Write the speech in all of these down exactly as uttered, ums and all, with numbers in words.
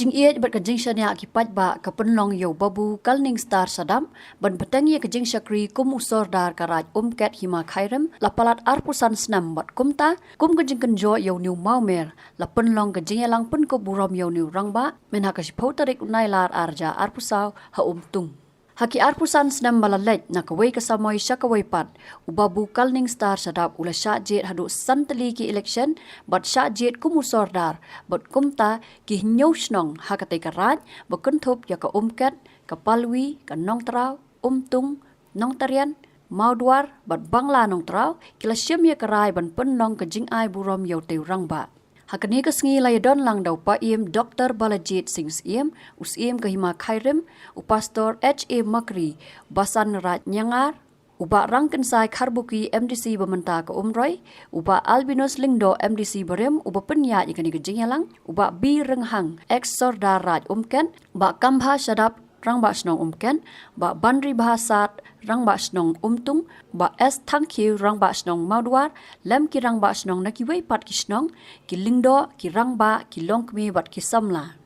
Jingïeit bad ka jingshaniah ki paidbah ka pynlong ïa u Babu Kalningstar Shadap ban bteng ïa ka jingshakri kum u Sordar ka Raid Umket Hima Khyrim la palat arphew san snem bad kumta kum ka jingkynjoh ïa une u mawmer la pynlong ka jingïalang pynkup burom ïa une u rangbah mynha ka shiphew tarik u Nailar arhajar arphew saw ha Umtung. Ha ki arphew san snem ba la leit na kawei ka samoi sha kawei pat, u Babu Kalningstar Shadap u la shah jied haduh san tylli ki election bad shah jied kum u Sordar bad kumta ki hynñiew shnong ha katei ka raid ba kynthup ïa ka Umket, ka Palwi, ka Nongtraw, Umtung, Nongtarian, Mawduar bad Bangla Nongtraw ki la shim ïa ka rai ban pynlong ka jingai burom ïa utei u rangbah. Ha kane ka sngi la ïadon lang da u Paiem Doktor Balajied Singh Syiem, u Syiem ka Hima Khyrim, u Pastor H A Makri, Basan Raid Nyangar, u Bah Rangkynsai Kharbuki M D C ba mynta ka Umroi, u Bah Albinus Lyngdoh M D C barim uba pynïaid ïa kane ka jingïalang, u Bah B Rynghang ex Sordar Raid Umket, Bah Kambha Shadap Rangbah Shnong Umket, Bah Banribha Sat Rangbah Shnong Umtung, Bah S Thangkhiew Rangbah Shnong Mawduar, lem ki rangbah shnong na kiwei pat ki shnong, ki lyngdoh, ki rangbah, ki longkmie bad ki samla.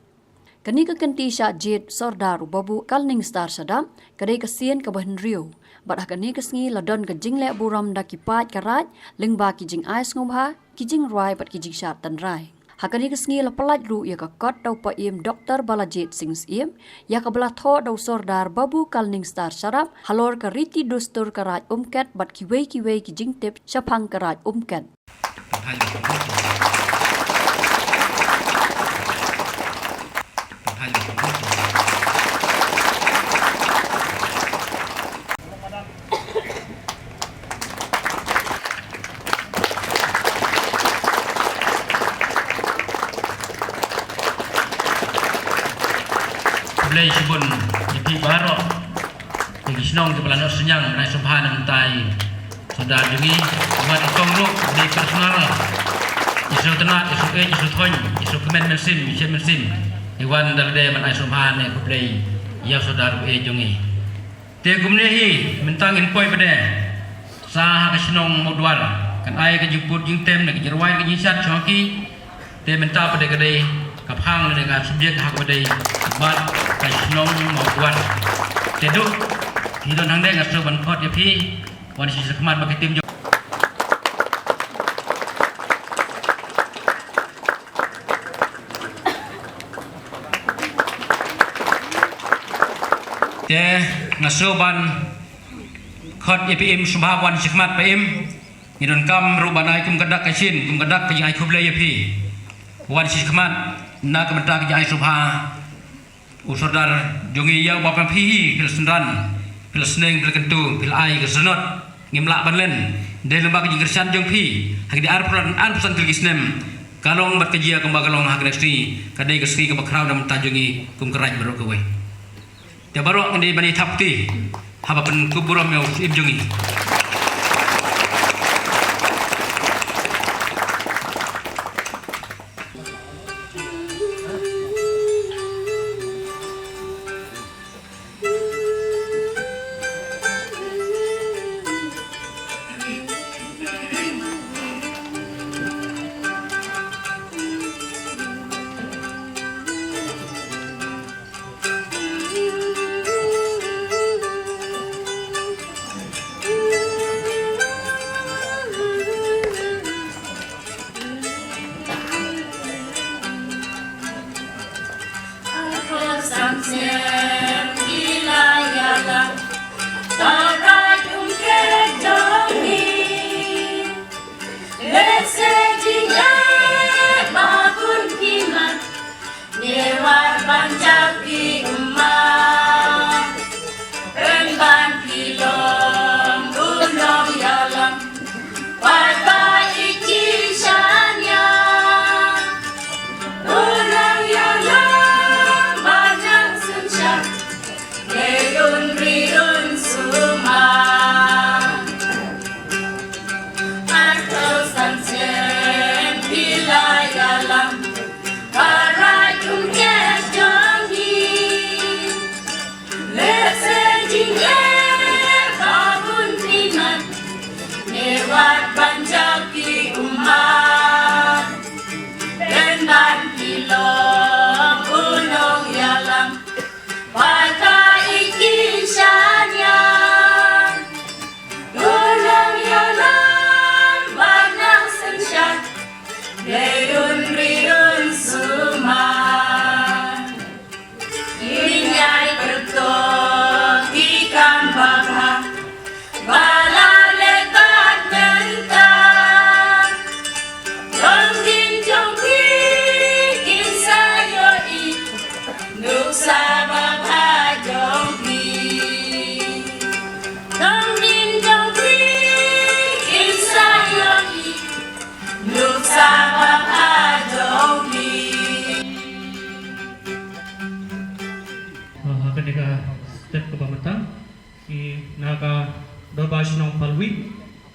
Kane ka kynti shah jied Sordar u Babu Kalningstar Shadap ka dei ka sien kaba hynriew bad ha kane ka sngi la don ka jingleh burom da ki paid ka raid lyngba ki jingai sngewbha, ki jingrwai bad ki jingshad tynrai. Ha kane ka sngi la pyllait ruh ïa ka kot da u Paiem Doktor Balajied Singh Syiem ïa kaba la thoh da u Sordar Babu Kalningstar Shadap halor ka riti dustur ka Raid Umket bad kiwei kiwei ki jingtip shaphang ka Raid Umket. Khublei shibun ïa phi baroh. Ïa ki shnong kiba la noh synñiang ban ai sngewbha na ka bynta i Sordar jong ngi. Wat i kong ruh dei personal. I sngewtynnat, i sngewïeit, i sngewthuh, i sngewkmen mynsiem, i sngewsih mynsiem. I wan da lade ban ai sngewbha ne khublei ïa u Sordar u e jong ngi. Te kumne hi, mynta ngin poi pat de sa ha ka shnong Mawduar, kan ai ka jingput jingtem ne ka jingrwai ka jingshad sha ki. Te mynta pat de ka dei ka phang ne ka subject ha kaba dei bad ka shnong Mawduar. Te duh hi don hangne, nga sngewbha ban khot ïa phi wan sha khmat bad ka team jong Te nga sngewbha ban khot ïa phi im sngewbha wan sha khmat phi im. Ngi donkam ruh ban ai kum ka dak ka shin, kum ka dak ka jingai khublei ïa phi. Wan sha khmat na ka bynta ka jingai sngewbha. U Sordar jong ngi ïa u ba phi hi, phi la synran, phi la sneng, phi la kyntu, phi la ai ka sanot. Ngim lah ban len. Dei lyngba ka jingkyrshan jong phi ha kine arphew, arphew san tylli ki snem, ka long bad ka jia kumba ka long ha kane ka sngi, ka dei ka sngi kaba khraw na bynta jong ngi kum ka raid baroh kawei. Te baroh ngin dei ban ïa thap kti haba pynkup burom ïa u Syiem jong ngi.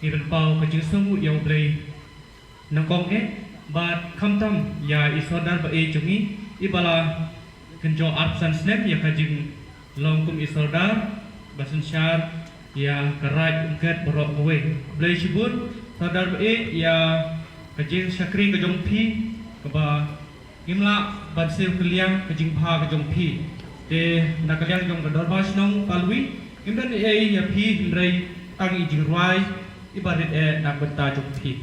Ngi pynpaw ka jingsngewnguh ïa U Blei. Nyngkong eh bad khamtam ïa i Sordar ba ïeit jong ngi, i ba la kynjoh arphew san snem ïa ka jinglong kum i Sordar ba synshar ïa ka Raid Umkhet baroh kawei. Khublei shibun Sordar ba ïeit ïa ka jingshakri ka jong phi, kaba ngim lah ban siew kylliang ka jingbha ka jong phi. Te na ka liang jong ka Dorbar Shnong Palui, ngim don ei ei ïa phi hynrei tang i jingrwai i ba rit eh na ka bynta jong phi.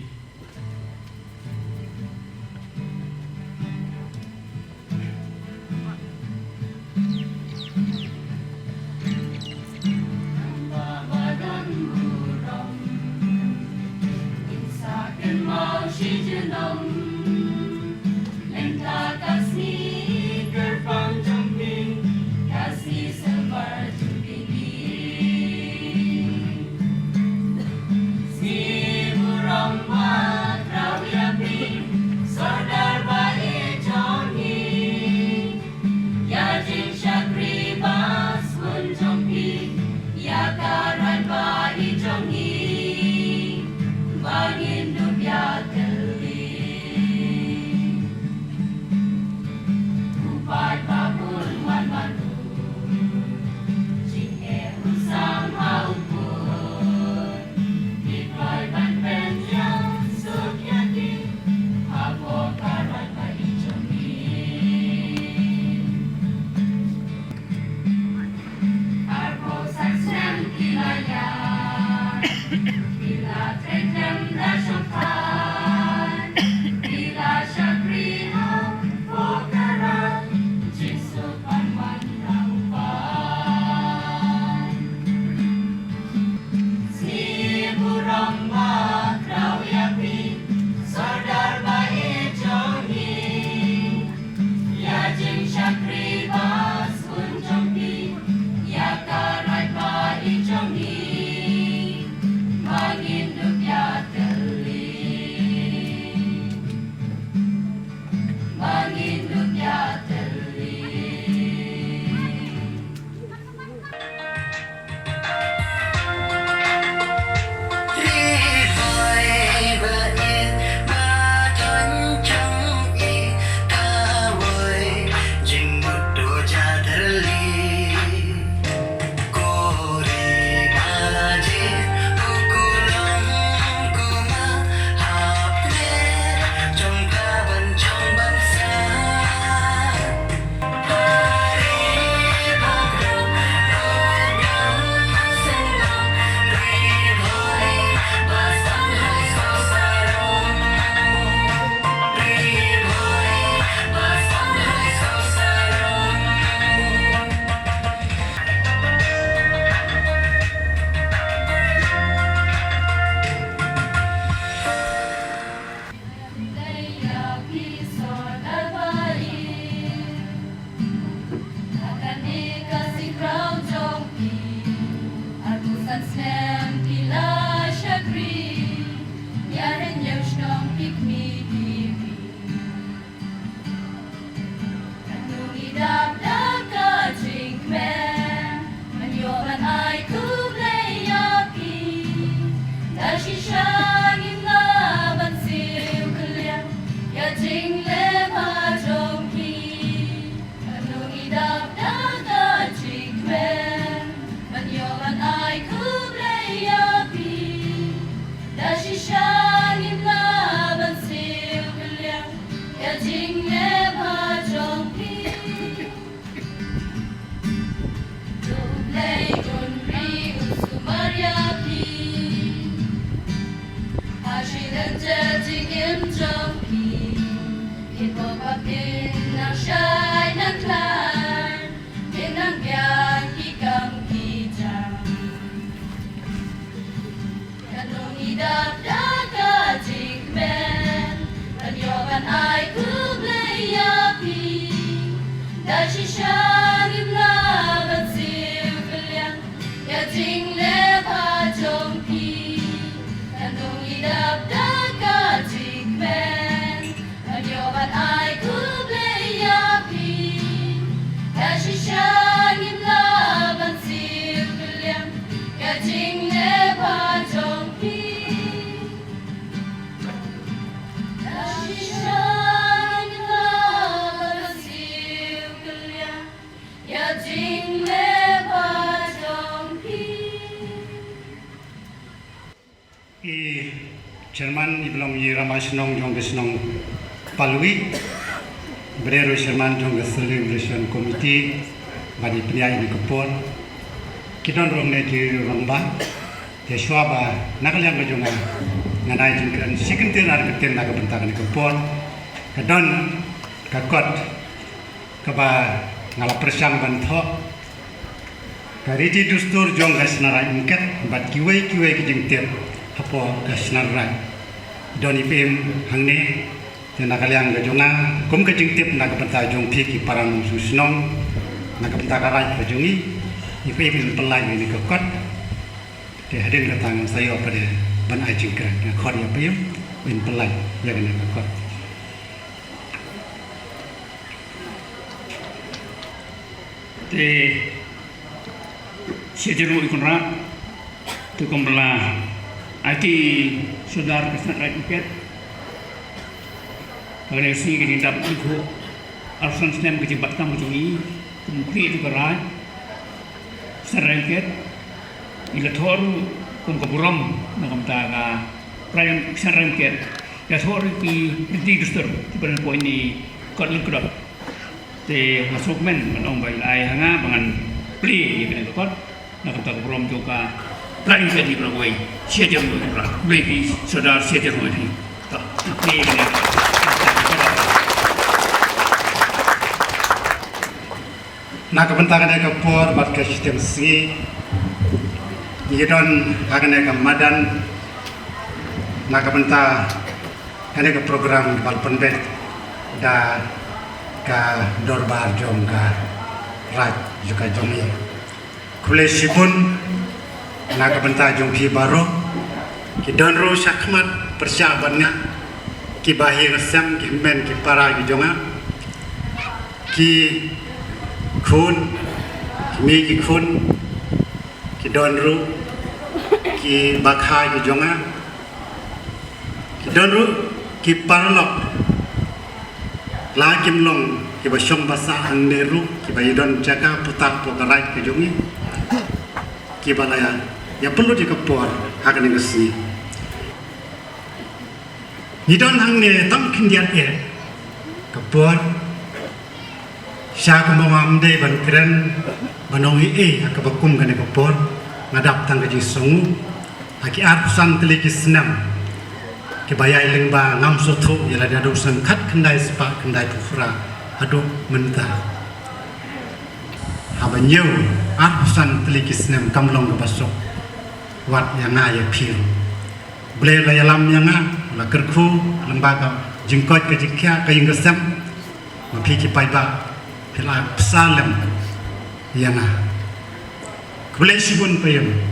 Sordar ba ïeit jong ngi, ïa jingshakri ba sbun jong phi, ïa ka Raid ba ïeit jong ngi, ba ngin dup ïatylli. U paid ba bun wan ban bun, jingeh u sam ha u bun. Ngi kloi ban pynïasuk ïa ki hapoh ka Raid ba ïeit jong ngi. Arphew san snem ki la ïaid, ki la trei khlem da shongkai, ki la shakri hapoh ka Raid, jingsuk ban wan da u paid. Sngi burom ba khraw ïa phi, Sordar ba ïeit jong ngi. Ïa jingshakri ba sbun jong phi, ïa ka Raid ba ïeit jong ngi, ba ngin dup ïatylli. Ba ngin dup ïatylli. Ri Bhoi ba ïeit ba don jong ngi, kawei jingmut to ja tyrli. Ko Ri ba jied u kulong kuma, hap ne jong pha ban jong ban sah. Ka nongïadap da ka jingkmen, ngan ïoh ban ai khublei ïa phi. Da shisha ngim lah ban siew kylliang ïa jingleh bha jong phi. Ka nongïadap da ka jingkmen, ngan ïoh ban ai khublei ïa phi. Da shisha ngim lah ban siew kylliang ïa jingleh bha jong phi. To U Blei un ri un sumar ïa phi. Ha shi lynter jingim jong phi, phin pop phin nang shai nang khlaiñ, phin nang biang ki kam ki jam. Ka nongïadap da ka jingkmen, ngan ïoh ban ai khublei ïa phi. Da shisha ngim lah ban siew kylliang ïa jingleh bha jong phi. Ka nongïadap da ka jingkmen, Chairman, i ba long i Rangbah Shnong jong ka shnong Palwi, ba dei ruh Chairman jong ka Celebration Committee, bad i pynïaid ïa kane ka por. Ki don ruh hangne ki rangbah. Te shuwa ba na ka liang ka jong nga, ngan ai jingkren shi kyntien ar kyntien na ka bynta kane ka por. Ka don ka kot kaba nga la pyrshang ban thoh, ka riti dustur jong ka Shnong Raid Mket bad kiwei kiwei ki jingtip hapoh ka Shnong Raid. Don i ba im hangne, te na ka liang ka jong nga, kum ka jingtip na ka bynta jong phi ki para nongshong shnong, na ka bynta ka raid ka jong i, i ba im, in pyllait ïa kane ka kot. Te hadien kata ngan sa ïoh pat de ban ai jingkren, nga khot ïa i ba im, in pyllait ïa kane ka kot. Te, sha jrong i Kynrad, te kumba la aiti Sordar ka Shnong Raid Mket, kane ka sngi ka jingdap lyngkhuh arphew san snem ka jingbat tam ka jong i kum u khlieh jong ka raid Shnong Raid Mket. I la thoh ruh kum ka burom na ka bynta ka raid Shnong Raid Mket. I la thoh ruh ki riti dustur kiba don hapoh ine i kot lyngkdop. Te nga sngewkmen ban ong ba i la ai ha nga ba ngan plie ïa kane ka kot na ka bynta ka burom jong ka Raid Mket jong ngi baroh kawei. Sha jrong i Kynrad, khublei phi Sordar, sha jrong i phi. To, plie ïa kane. Na ka bynta kane ka por bad ka shiteng sngi, ngi don ha kane ka madan na ka bynta kane ka program ba la pynbeit da ka dorbar jong ka raid jong ka jong ngi. Khublei shibun na ka bynta jong phi baroh. Ki don ruh shakhmat pyrshah bad nga, ki bahaïing hasem, ki hynmen ki para ki jong nga, ki khun, ki mei ki khun, ki don ruh ki bakha ki jong nga, ki don ruh ki paralok, la kim long kiba shong ba sah hangne ruh, kiba ïadon jaka puta hapoh ka raid ka jong ngi, kiba la ïa, ïa pynlut ïa ka por ha kane ka sngi. Ngi don hangne tang khyndiat eh ka por. Sha kumba ngam dei ban kren ban ong ei ei ha kaba kum kane ka por, nga dap tang ka jingsngew. Ha ki arphew san tylli ki snem kiba ïaid lyngba, ngam sngewthuh ïa lade haduh snem khatkhyndai spah khyndaiphew phra haduh mynta. Haba ñiew arphew san tylli ki snem kam long kaba suk wat ïa nga ïa phi ruh. Blei u la ïalam ïa nga, u la kyrkhu lyngba ka jingkoit ka jingkhiah ka ïing ka sem, ma phi ki paidbah phi la ai bsa lem ïa nga. Khublei shibun paidbah.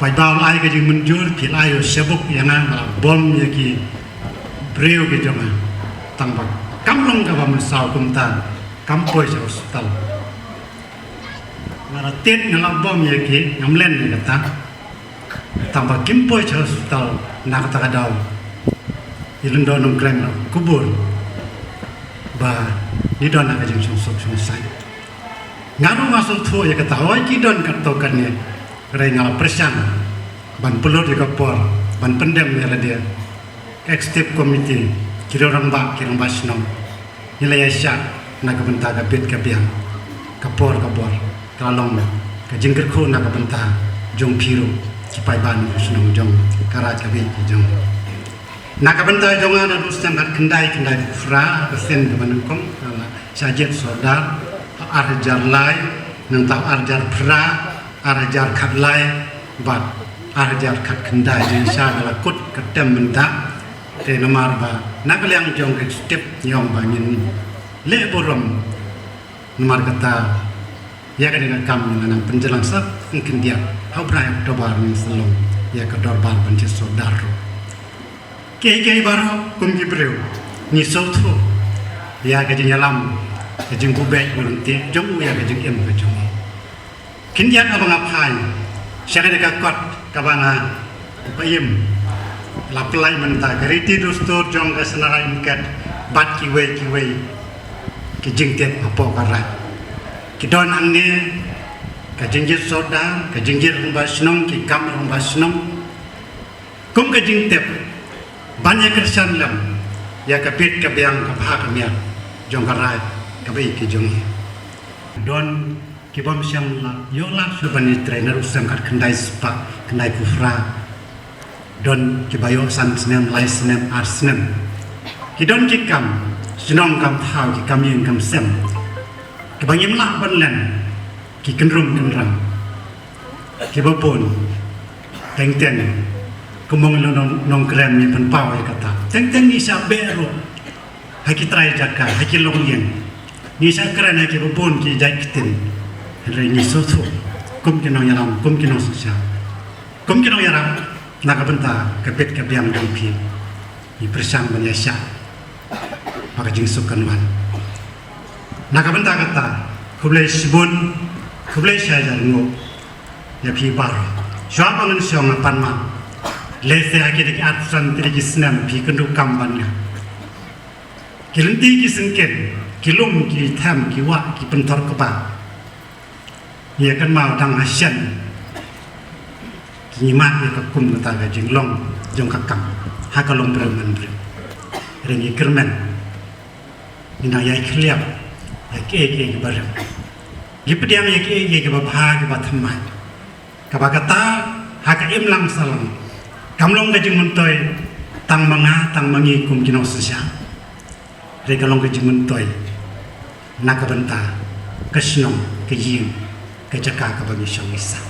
Paidbah u la ai ka jingmynjur, phi la ai u shabuk ïa nga, nga la bom ïa ki briew ki jong nga. Tang ba kam long kaba mynsaw, kumta kam poi sha hospital. Nga la tied, nga la bom ïa ki, ngam len ïa kata. Tang ba kim poi sha hospital na kata ka daw. I Lyngdoh Nongkrem la kubur ba ngi don ha ka jingshongsuk shongsaiñ. Nga ruh nga sngewthuh ïa kata, hooid ki don katto katne, hynrei nga la pyrshang ban pynlut ïa ka por ban pyndem ïa lade, ka executive committee, ki rangbah, ki rangbah shnong. Ngi la ïaishah na ka bynta ka bit ka biang, ka por ka bor, ka la long ka jingkyrkhu na ka bynta jong phi ruh ki paidbah nongshong shnong jong ka Raid ka Bieit ka jong. Na ka bynta jong nga, naduh snem khatkhyndai khyndaiphew phra, ka sien kaba nyngkong, nga la shah jied sordar, ha ar hajar lai, nangta ar hajar phra, ar hajar khatlai, bad ar hajar khatkhyndai, jingshisha nga la kut ka term mynta. Te namar ba na ka liang jong ka executive ngi ong ba ngin leh burom. Namar kata, ïa kane ka kam ngi la nang pynjlan sa khyndiat, ha u bnai October ngin sa long ïa ka dorbar ban jied sordar ruh. Kiei kiei baroh kum ki briew ngi sngewthuh ïa ka jingïalam, ka jingbuh beit buh ryntih jong u ïa ka jingim ka jong ngi. Khyndiat haba nga phai sha kane ka kot kaba nga ba im, la pynlait mynta ka riti dustur jong ka Shnong Raid Mket bad kiwei kiwei ki jingtip hapoh ka raid. Ki don hangne ka jingjied sordar, ka jingjied rangbah shnong, ki kam rangbah shnong. Kum ka jingtip ban ïa kyrshan lem ïa ka bit ka biang ka bha ka miat jong ka raid kaba ïeit ka jong ngi. Don ki bym shym la ïoh lad shuh ban ïatrei naduh snem khatkhyndai spah khyndaiphew phra. Don kiba ïoh san snem, lai snem, ar snem. Ki don ki kam shnong, kam thaw, ki kam ïing kam sem kiba ngim lah ban len, ki kynrum kynram kiba bun. Teng teng kumba ngi long nong, nongkren ngi pynpaw ïa kata. Teng teng ngi shah beh ruh ha ki trai jaka, ha ki longïing. Ngi shah kren ha kiba bun ki jait ktien. Hynrei ngi sngewthuh kum ki nongïalam, kum ki nongsynshar, kum ki nongïarap, na ka bynta ka bit ka biang jong phi, ngi pyrshang ban ïaishah ba ka jingsuk kan wan. Na ka bynta kata, khublei shibun, khublei shihajar nguh ïa phi baroh. Shuwa ba ngan shong ha pan map, lehse ha kine ki arphew san tylli ki snem phi kynduh kam ban ïa ki lynti ki syngkien, ki lum ki them, ki wah ki pynthor kba. Ngi ïa kynmaw tang ha shen ki ngi mad ïa ka kum kata ka jinglong jong ka kam ha ka longbriew manbriew. Hynrei ngi kyrmen, ngi nang ïai khlieh ïa kiei kiei kiba rim, ngi pdiang ïa kiei kiei kiba bha kiba thymmai. Kaba kata ha ka imlang sahlang kam long ka jingmyntoi tang ma nga tang ma ngi kum ki nongsynshar. Hynrei ka long ka jingmyntoi na ka bynta ka shnong, ka ïing, ka jaka kaba ngi shong ngi sah.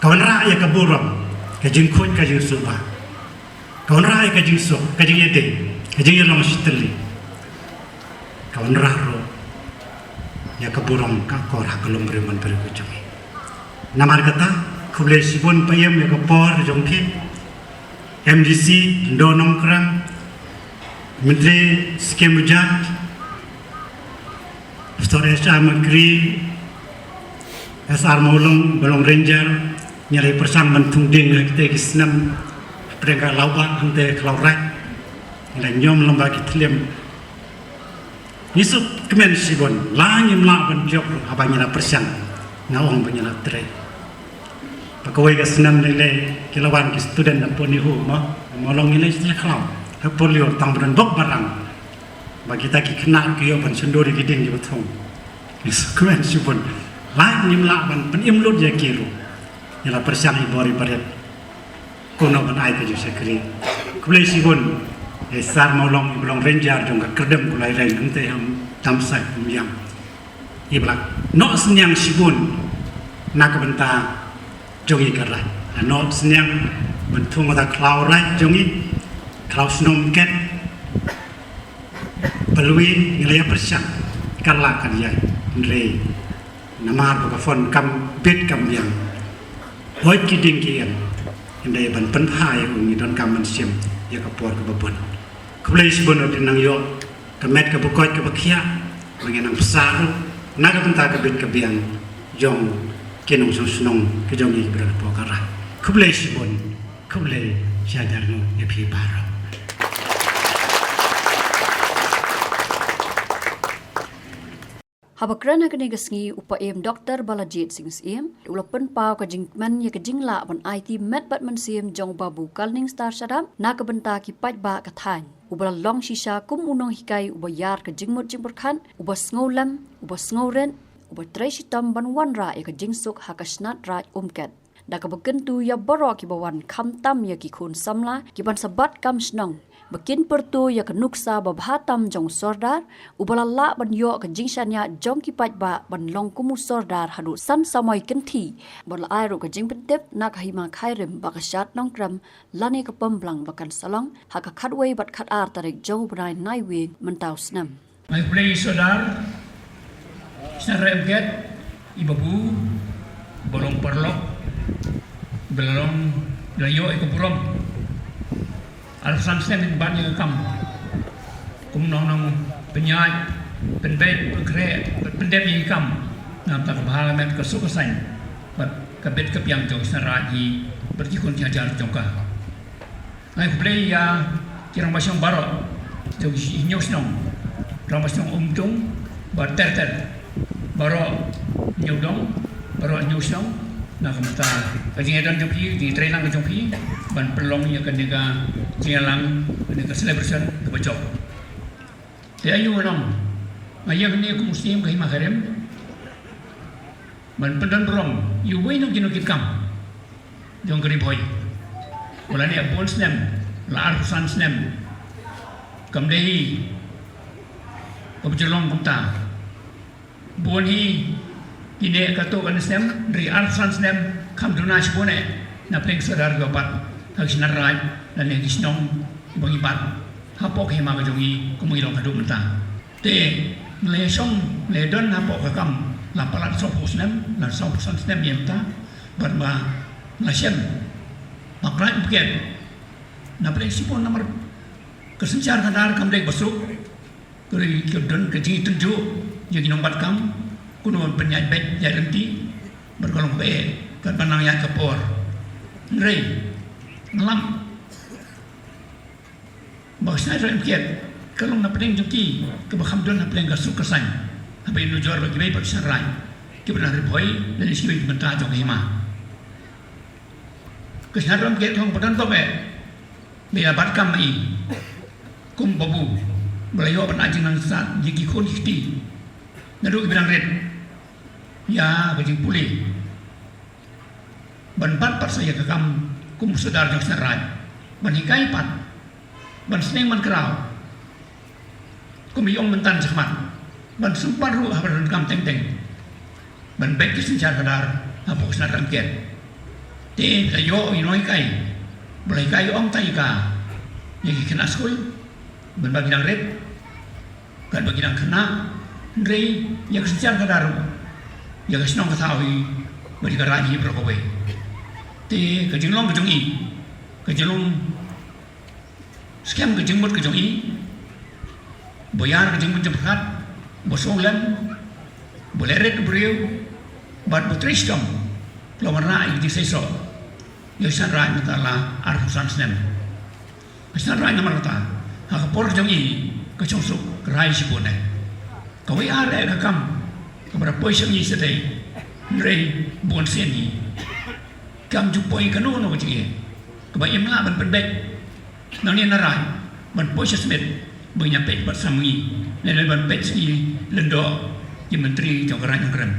Ka wanrah ïa ka burom, ka jingkhuid ka jingsuba. Ka wanrah ïa ka jingsuk, ka jingïadei, ka jingïalong shitylli. Ka wanrah ruh ïa ka burom ka akor ha ka longbriew manbriew ka jong ngi. Namar kata, khublei shibun Paiem ïa ka por jong phi. M D C, Hynñiewtrep Nongkrem, Myntri Skim Bujat, Pastor S R Makri, S R Mawlong, ba long Ranger, ngi la pyrshang ban thung dieng ha kitei ki snem, hapdeng ka Lawbah hangtei Khlawraij, ngi la ñiom lem bad ki thylliej. Ngi sngewkmen shibun, la ngim lah ban jop ruh haba ngi la pyrshang, nga ong ba ngi la trei. Ba kawei ka snem lei lei ki la wan ki student na pdeng NEHU mo, Mawlong, ngi leit sha khlaw, ha Porliur, tang ba don bok ba rang. Ba kita ki khynnah ki ïoh ban shon dur ïa ki dieng kiba thung. Ngi sngewkmen shibun, la ngim lah ban pynim lut ïa ki ruh, ngi la pyrshang i bor i barit kumno ban ai ka jingshakri. Khublei shibun ïa i Sar Mawlong, iba long Ranger jong ka kyrdem Kulai Rein, hangtei ha Damsait, Umiam. Iba la noh synñiang shibun na ka bynta jong ngi ka raid. La noh synñiang ban thung kata Khlawraij jong ngi, Khlaw Shnong Umket. Balwi ngi la ïa pyrshang, kan lah kan ïaid, hynrei namar ba ka fund kam bit kam biang, hoid ki dieng ki ïeng, hynrei ban pynbha ïa u ngi donkam ban shim ïa ka por kaba bun. Khublei shibun, ngi nang ïoh ka met kaba koit kaba khiah, ba ngin nang bsa ruh na ka bynta ka bit ka biang jong ki nongshong shnong ka jong ngi kiba don hapoh ka raid. Khublei shibun, khublei shihajar nguh ïa phi baroh. Haba kren ha kane ka sngi, u Paiem Doctor Balajied Sing Syiem u la pynpaw ka jingkmen ïa ka jinglah ban aiti met bad mynsiem jong u Babu Kalning Star Shadap na ka bynta ki paidbah ka thaiñ, uba la long shisha kum u nonghikai uba ïar ka jingmut jingpyrkhat, uba sngewlem, uba sngewrit, uba trei shitom ban wanrah ïa ka jingsuk ha ka shnat raid Umket. Da kaba kyntu ïa baroh kiba wan, khamtam ïa ki khun samla kiban sa bat kam shnong, ba kin pyrto ïa ka nuksa babha tam jong u Sordar, uba la lah ban ïoh ka jingshaniah jong ki paidbah ban long kum u Sordar haduh san samoi kynthih, bad la ai ruh ka jingpyntip na ka Hima Khyrim ba ka Shad Nongkrem lane ka Pemblang ba kan sa long ha ka khatwei bad khatar tarik jong u bnai Naiwieng mynta u snem. Nga ai khublei ïa i Sordar, Sordar Umket, i Babu, ba long paralok, ba la long, ba la ïoh ïa ka burom. Arphew san snem in ban ïa ka kam kum u nong, nongpynïaid, pynbeit, pynkhreh, pyndep ïa ka kam na ka bynta ka bha ka met, ka suk ka saiñ bad ka bit ka biang jong ka shnong raid hi bad ki khun ki hajar jong ka. Nga ai khublei ïa ki rangbah shnong baroh jong ki hynñiew shnong, rangbah shnong Umtung bad ter ter, baroh hynñiew dong, baroh hynñiew shnong, na ka bynta ka jingïadon jong phi, ka jingïatreilang ka jong phi. ban pynlong ïa kane ka jingïalang, kane ka celebration kaba jop. Te aïu nong, nga ïa kane kum u Syiem ka Hima Khyrim ban pyndon burom ïa uwei na kino ki kam jong ka Ri Bhoi. Ba la neh bun snem, la arphew san snem. Kam dei hi kaba ju long kumta. Bun hi ki neh katto katne snem, hynrei arphew san snem kham duna shibun eh na pdeng sordar kiba bat ha ki shnat raid lane ki shnong kiba ngi bat hapoh ka hima ka jong ngi, kumba ngi long haduh mynta. Te ngi la ïa shong, ngi la ïa don hapoh ka kam la palat sawphew snem, la sawphew san snem ïa mynta, bad ba ngi la shem ba Kynrad Umkiet na pdeng shibun namar ka synshar khadar kam dei ba suk. Ka dei ka don ka jingtynjuh ïa ki nongbat kam, kumno ban pynïaid beit ïaid lynti bad ka long kaba eh katba nang ïaid ka por. Hynrei nga lap ba ka shnat raid Umkiet ka long na pdeng jong ki kaba kham don na pdeng ka suk ka saiñ, haba ïanujor bad kiwei pat ki shnat raid kiba na Ri Bhoi lane shi kiwei ki bynta jong ka hima. Ka shnat raid Umkiet ka long ba don bok eh ba ïa bat kam ma i kum babu ba la ïoh ban ai jingnang sat ïa ki khun ki kti naduh kiba dang rit ïa ka jingpule, ban bat pat sa ïa ka kam kum u sordar jong ka shnat raid, ban hikai pat, ban sneng ban kraw, kum i ong mynta shakhmat, ban sumpat ruh haba donkam teng teng, ban beit ki synshar khadar hapoh ka shnat raid Umkiet. Te ba la ïoh i nonghikai ba la hikai ong tang ïa ka, ïa ki khynnah skul, ban ba ki dang rit, katba ki dang khynnah, hynrei ïa ka synshar khadar ruh, ïa ka shnong ka thaw hi bad ïa ka raid hi baroh kawei. Te ka jinglong ka jong i, ka jinglong skhem ka jingmut ka jong i, ba ïar ka jingmut jingpyrkhat, ba sngewlem, ba leh rit u briew bad ba trei shitom, la wanrah ïa ka jingseisoh ïa ka shnat raid mynta la arphew san snem. Ka shnat raid namar kata ha ka por ka jong i ka shongsuk ka rai shibun eh. Kawei ar eh ka kam kaba da poi sha ngi shatei, hynrei bun sien hi kam ju poi kano kano ka jingeh kaba im lah ban pynbeit nangne na raid ban poi sha smit ba ngin ïa peit pat sa ma ngi, lane ban peit sha ki lyngdoh ki myntri jong ka raid nongkrem.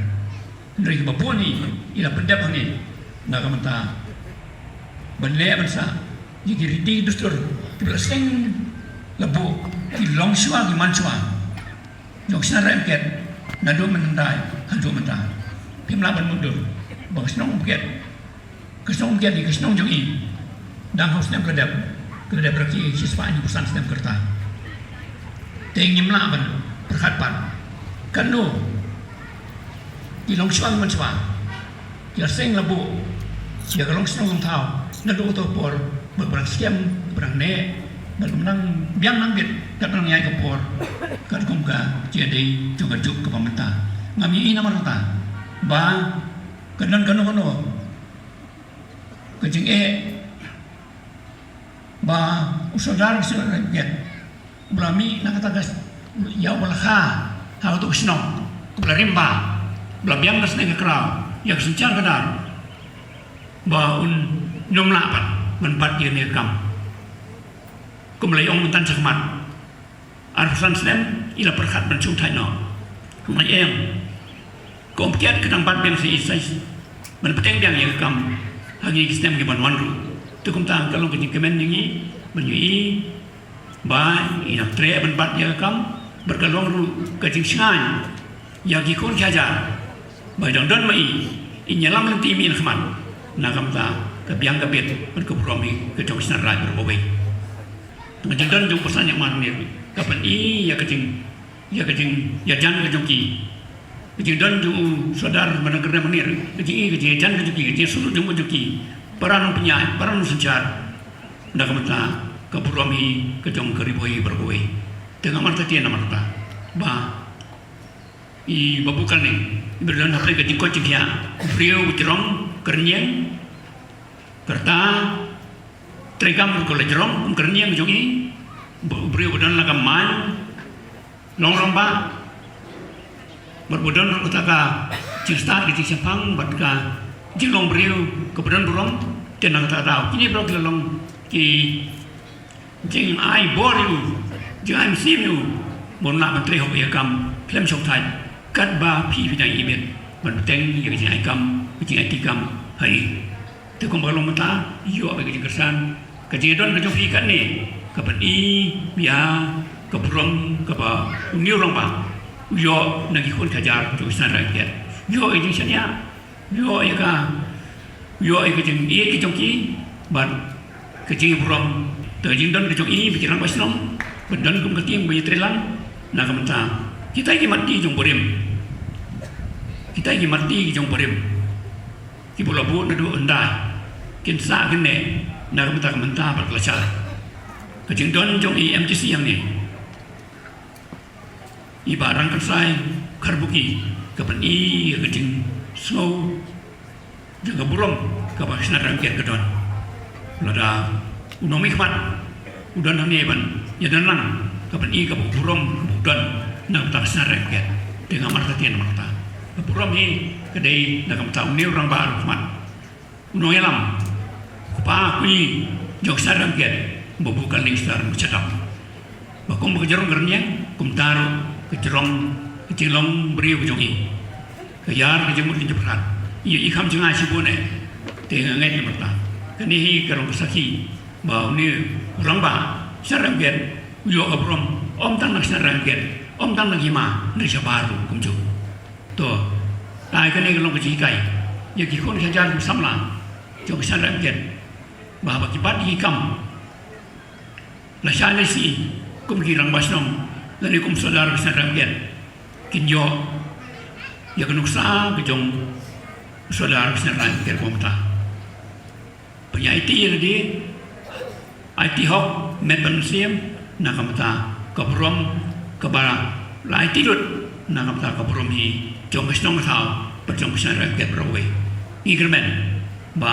Hynrei kiba bun hi i la pyndep hangne na ka bynta ban leh ban sah ïa ki riti dustur kiba la seng la buh, ki longshuwa ki manshuwa jong ka shnat raid Umkiet naduh mynhyndai haduh mynta. Phim lah ban mutdur ba ka shnong Umkiet, ka shnong Umkiet hi ka shnong jong i, dang ha u snem ka la dep, ka la dep rakhe shispah hynñiewphew san snem ka rta. Te ngim lah ban pyrkhat pat katno ki longshuwa ki manshuwa ki la seng la buh ïa ka longshnong longthaw naduh kato ka por, bad ba dang skhem, bad ba dang neh, bad ba dang biang nang bit, katba dang ïaid ka por, katkum ka jingïadei jong ka juk kaba mynta. Ngam ïohi namar kata ba ka don kano kano ka jingeh ba u sordar ka shnong Umkiet ba la mih na kata ka ïa u ba la kha ha kato ka shnong, ba la rim ba, ba la biang ka sneng ka kraw ïa ka synshar khadar, ba un ym lah pat ban bat ïa kane ka kam. Kumba la ong mynta shakhmat, arphew san snem i la pyrkhat ban shongthait noh. Kumba ong, ka Umkiet ka dang bat biang sa i sa i ban bteng biang ïa ka kam ha kine ki snem ki ban wan ruh. Te kumta ka long ka jingkmen ïa ngi ban ïohi ba i dang treh ban bat ïa ka kam, bad ka long ruh ka jingshngaiñ ïa ki khun ki hajar ba i dang don ma i, i ïalam lynti mih na khmat. Na ka bynta ka biang ka bit bad ka burom hi ka jong ka shnat raid baroh kawei. Ka jingdon jong u Bah Sniawbhalang Dhar Mar ne ka pyni ïa ka jing, ïa ka jingïajan ka jong ki. Ka jingdon jong u Sordar Madan Khyndai Mar ne ka jing, ka jingïajan ka jong ki, ka jingïasyllok jong, jong ki. Para nongpynïaid, para nongsynshar. Na ka bynta ka burom hi ka jong ka Ri Bhoi baroh kawei. Te nga marta te na marta ba i Bah Bukalni i ba don hapdeng ka jingkoit jingkhiah, u briew u jrong kyrñiang, kata treikam ruh ka la jrong kum kyrñiang jong i, u briew ba don la ka main long rangbah, bad ba don ruh kata ka jingstad ka jingshemphang bad ka jinglong briew kaba don burom. Te nangta daw kine baroh ki la long ki jingai bor ïa u, jingai mynsiem ïa u, ban lah ban trei hok ïa ka kam khlem shongthait, katba phi phi dang ibit ban bteng ïa ka jingai kam, ka jingai ti kam ha i. Te kumba long mynta, ïoh ïa ka jingkyrshan, ka jingdon ka jong phi katne ka pyni ïa ka burom kaba une u rangbah u ïoh na ki khun ki hajar jong ki shnat riewkhiat. Ïoh ïa ka jingshaniah, ïoh ïa ka, ïoh ïa ka jingïeit ka jong ki bad ka jingburom. Te ka jingdon ka jong i ba ki rangbah shnong ba don kum ka ktien ba ïatreilang na ka bynta kita ki mat ti jong barim, kita ki mat ti jong barim, kiba la bud naduh hyndai, kin sah kine na ka bynta ka mynta bad ka lashai. Ka jingdon jong i M T C hangne, i Bah Rangkyrsai Kharbuki, ka pyni ïa ka jingsngew jong ka burom kaba ka shnat riewkhiat ka don. Lada u nongmihkhmat u don hangne ban ïadon lang, ka pyni ka burom kaba u don na ka bynta ka shnat riewkhiat. Te nga markatien markata, ka burom hi ka dei na ka bynta une u rangbah riewkhmat, u nongïalam, u kpa u kmie jong ka shnat riewkhiat, Bah Bukalning Serdar Muchadam. Ba kumba ka jrong ka rynïeng, kumta ruh ka jrong ka jinglong briew ka jong i, ka ïar ka jingmut ka jingpyrkhat. I ïoh i kham jngai shibun eh. Te nga ngeit namar kata, kane hi ka long ka sakhi ba une u rangbah shnat riewkhiat u ïoh ka burom, ym tang na ka shnat riewkhiat, ym tang na ka hima, na ka shabar ruh kumjuh. To, ai kane ka long ka jinghikai ïa ki khun ki hajar ki samla jong ka shnat riewkhiat, ba haba ki bat ïa ki kam lashai lashisngi kum ki rangbah shnong lane kum sordar ka shnat riewkhiat, kin ïoh ïa ka nuksa ka jong u sordar ka shnat riewkhiat kumta. Pynïaid ïa lade, aiti hok met bad mynsiem na ka bynta ka burom kaba la aiti lut, na ka bynta ka burom hi jong ka shnong ka thaw bad jong ka shnat riewkhiat baroh kawei. Ngi kyrmen ba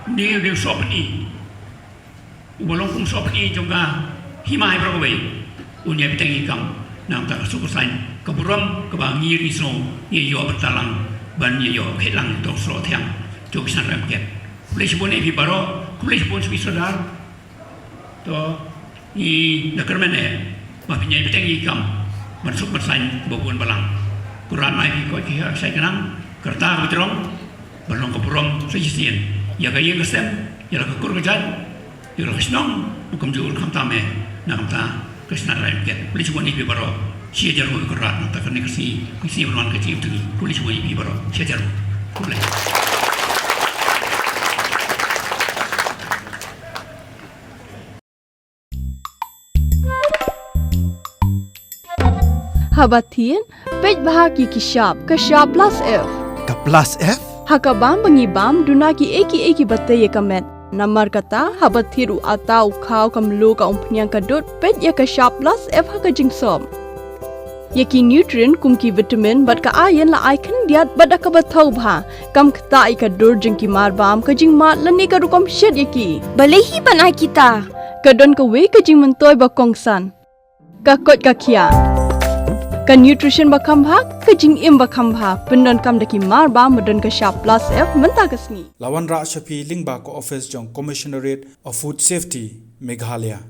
une u dei u sohpyni uba long kum u sohpyni jong ka hima hi baroh kawei. Un ïai bteng ïa ki kam na ka bynta ka suk ka saiñ, ka burom kaba ngi ngi sngew ngi ïoh bynta lang ban ïa ïoh khet lang ïa ka shlok thiang jong ka shnat riewkhiat. Khublei shibun ïa phi baroh, khublei shibun sha phi sordar. To, ngi da kyrmen eh ba phin ïai bteng ïa ki kam ban suk ban saiñ ba bun balang. Ko Trai un ai phi ko ki ha shai khnang, ka rta kaba jrong, ban long ka burom sa shisien ïa ka ïing ka sem, ïa la ka kur ka jait, ïa la ka shnong, ba kumjuh ruh khamtam eh na ka bynta ka shnat riewkhiat. Khublei shibun ïa phi baroh. Shi hajar nguh ïa u Kynrad na ka bynta kane ka sngi, ka sngi ban wan ka jingim jong ngi. Khublei shibun ïa phi baroh. Shi hajar nguh. Khublei. Haba thied, peit bha ïa ki shap, ka shap plus F. Ka plus F? Ha ka bam ba ngi bam, duna kiei kiei kiba tei ïa ka met. Namar kata, haba thied u atta, u khaw, ka mluh, ka umphniang, ka dud, peit ïa ka shap plus F ha ka jingsop. Ïa ki nutrient kum ki vitamin bad ka iron la ai khyndiat bad da kaba thaw bha. Kam ktah ïa ka dur jong ki marbam, ka jingmad lane ka rukom shet ïa ki. Balei hi ban ai kita? Ka don kawei ka jingmyntoi ba kongsan. Ka koit ka khiah. Ka nutrition ba kham bha, ka jingim ba kham bha. Pyndonkam da ki marbam ba don ka shap plus F mynta ka sngi. La wanrah sha phi lyngba ka office jong Commissionerate of Food Safety, Meghalaya.